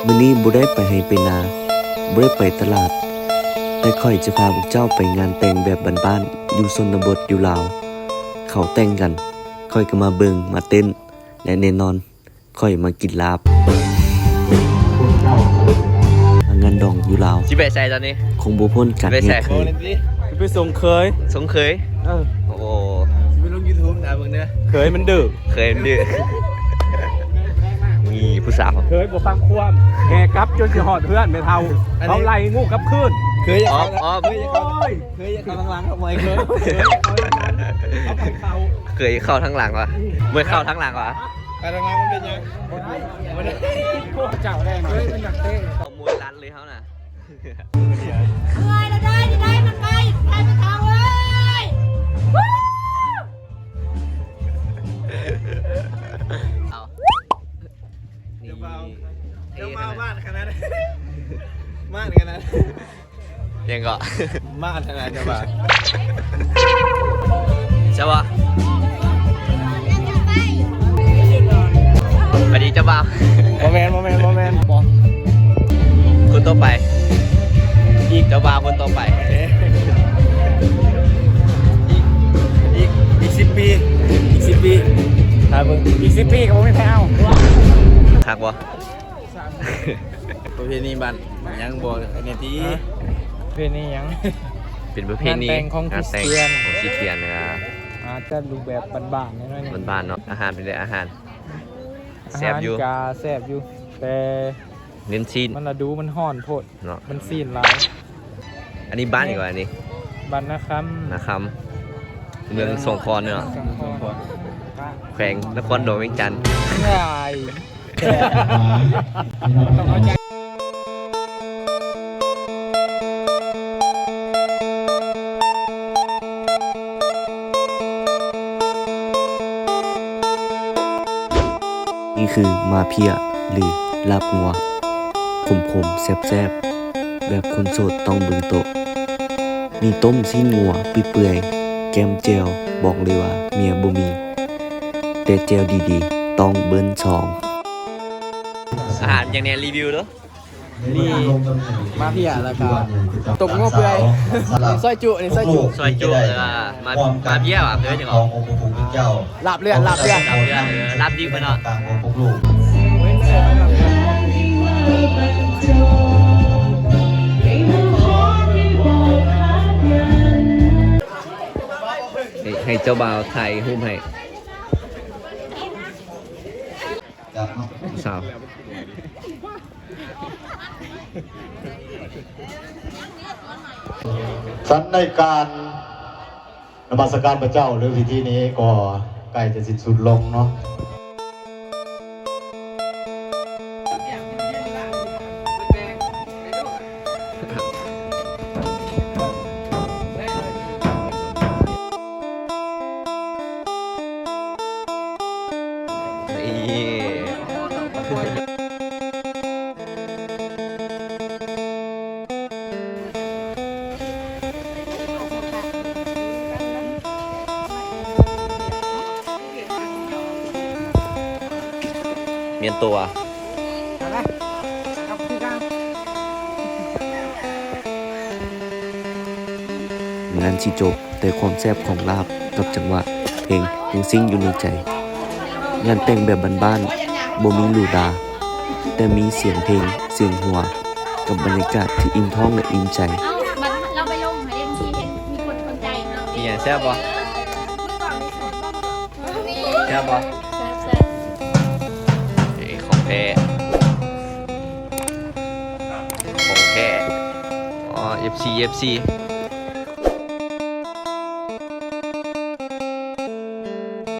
ມື້ນີ້ບໍ່ໄດ້ໄປໄຮ່ໄປນາ, ບໍ່ໄດ້ໄປຕະຫຼາດ, ແຕ່ຂ້ອຍຈະພາພວກເຈົ້າໄປງານແຕ່ງແບບບ້ານໆ ຢູ່ຊົນນະບົດຢູ່ລາວ. ເຂົາແຕ່ງກັນ, ຂ້ອຍກໍມາເບິ່ງ, ມາເຕັ້ນ ແລະ ແນ່ນອນ ຂ້ອຍມາກິນລາບ. ງານດອງຢູ່ລາວ ຊິໄປໃສຕອນນີ້? ຄົງບໍ່ພົ້ນການແຍກເຂີຍ. ຊິໄປສົ່ງເຂີຍ. ສົ່ງເຂີຍ? ເອີ. ໂອ້ ຊິໄປລົງຢູທູບນະເບິ່ງເດີ. ເຂີຍມັນດື້. ເຂີຍມັນດື້. ມີຜູ້ສາວ. ເຂີຍບໍ່ຟັງຄວາມ. ແຫ່ກັບຈົນຊິຮອດເຮືອນແມ່ເຖົ້າ. ເຂົາໄລ່ງູກັບຄືນ. ເຂີຍຢາກເຂົ້າ. ເຂີຍຢາກເຂົ້າ. ໂອ້ຍ. ເຂີຍຢາກເຂົ້າທາງຫຼັງ. ເຂີຍເຂົ້າທາງຫຼັງວະ. ບໍ່ເຂົ້າທາງຫຼັງວະ. ໄປທາງຫຼັງມັນເປັນຫຍັງ? ບໍ່ໄດ້. ພວກເຈົ້າແລ້ວເນາະ ເອີຍ ມັນຢາກເຕະ. ເອົາມວຍລັດເລີຍເຮົານະ. ເມື່ອຍແລ້ວໄດ້ ໄດ້ ມັນໄປ ໄປ ມັນເອົາເວີ້ຍ. ເອົາ ນີ້ ເຈົ້າບ່າວ ເຈົ້າບ່າວ ມາດຂະໜາດ ມາດຂະໜາດ. ຫຍັງເກາະ? ມາດຂະໜາດເຈົ້າບ່າວ. ສະບາຍ ສະບາຍດີເຈົ້າບ່າວ. ບໍ່ແມ່ນ ບໍ່ແມ່ນ ບໍ່ແມ່ນ. ຄົນຕໍ່ໄປ ອີກ ເຈົ້າບ່າວຄົນຕໍ່ໄປ. ອີກ ອີກ ອີກສິບປີ ອີກສິບປີ ຖ້າເບິ່ງ ອີກສິບປີກໍບໍ່ມີໃຜເອົາ. ຄັກບໍ່? ປະເພນີບ້ານຫຍັງບໍ່ ອັນນີ້ຕິ? ປະເພນີຫຍັງ? ເປັນປະເພນີງານແຕ່ງຂອງຄຣິສຕຽນ ຂອງຄຣິສຕຽນ. ອາ ອາດຈະຮູບແບບບ້ານໆໜ້ອຍໜຶ່ງ ບ້ານໆເນາະ. ອາຫານເປັນໃດ? ອາຫານແຊບຢູ່ ອາຫານກະແຊບຢູ່ ແຕ່ເນັ້ນຊີ້ນ ມັນລະດູມັນຮ້ອນໂພດເນາະ ມັນຊີ້ນຫຼາຍ. ອັນນີ້ບ້ານຫຍັງເກາະ? ອັນນີ້ບ້ານນາຄຳ ນາຄຳ ເມືອງສອງຄອນເນາະ ແຂວງນະຄອນຫຼວງວຽງຈັນ. ນີ້ຄືໝ້າເພ້ຍ ຫຼື ລາບງົວ ຂົມໆ ແຊບໆ ແບບຄົນໂສດຕ້ອງເບິ່ງໂຕະ. ມີຕົ້ມຊີ້ນງົວເປື່ອຍໆ ແກ້ມແຈ່ວ ບອກເລີຍວ່າເມຍບໍ່ມີ ແຕ່ແຈ່ວດີໆ ຕ້ອງເບິ່ນສອງ. ອາຫານຫຍັງແດ່? ຣີວິວເດີ້. ນີ້ໝ້າເພ້ຍ ແລ້ວກະຕົ້ມງົວເປື່ອຍ. ນີ້ຊອຍຈຸ ນີ້ຊອຍຈຸ ຊອຍຈຸ ແລ້ວກະໝ້າ ໝ້າເພ້ຍຫວາ? ເອີ້ນຫຍັງເກາະ? ລາບເລືອດ ລາບເລືອດ ລາບເລືອດ ເອີ ລາບດິບເນາະ. ໃຫ້ ໃຫ້ເຈົ້າບ່າວຖ່າຍຮູບໃຫ້ຜູ້ສາວ. ສັນໃນການນະມັດສະການພະເຈົ້າ ຫຼື ພິທີນີ້ກໍໃກ້ຈະສິ້ນສຸດລົງເນາະ. ໝຽນໂຕອະ. ງານຊິຈົບ ແຕ່ຄວາມແຊບຂອງລາບກັບຈັງຫວະເພງຍັງສິ້ງຢູ່ໃນໃຈ. ງານແຕ່ງແບບບ້ານໆ ບໍ່ມີຫຼູຫຼາ ແຕ່ມີສຽງເພງ, ສຽງຫົວ ກັບບັນຍາກາດທີ່ອີ່ມທ້ອງ ແລະ ອີ່ມໃຈ. ເອົ້າ ບັດເຮົາໄປລົງໃຫ້ເອັມຊີເຫັນ ມີຄົນສົນໃຈເຮົາ. ເປັນຫຍັງ ແຊບບໍ່? ແຊບບໍ່? ແຊບໆ. ເອີ ຂອງແທ້ ຂອງແທ້. ອໍ ເອັຟຊີ ເອັຟຊີ.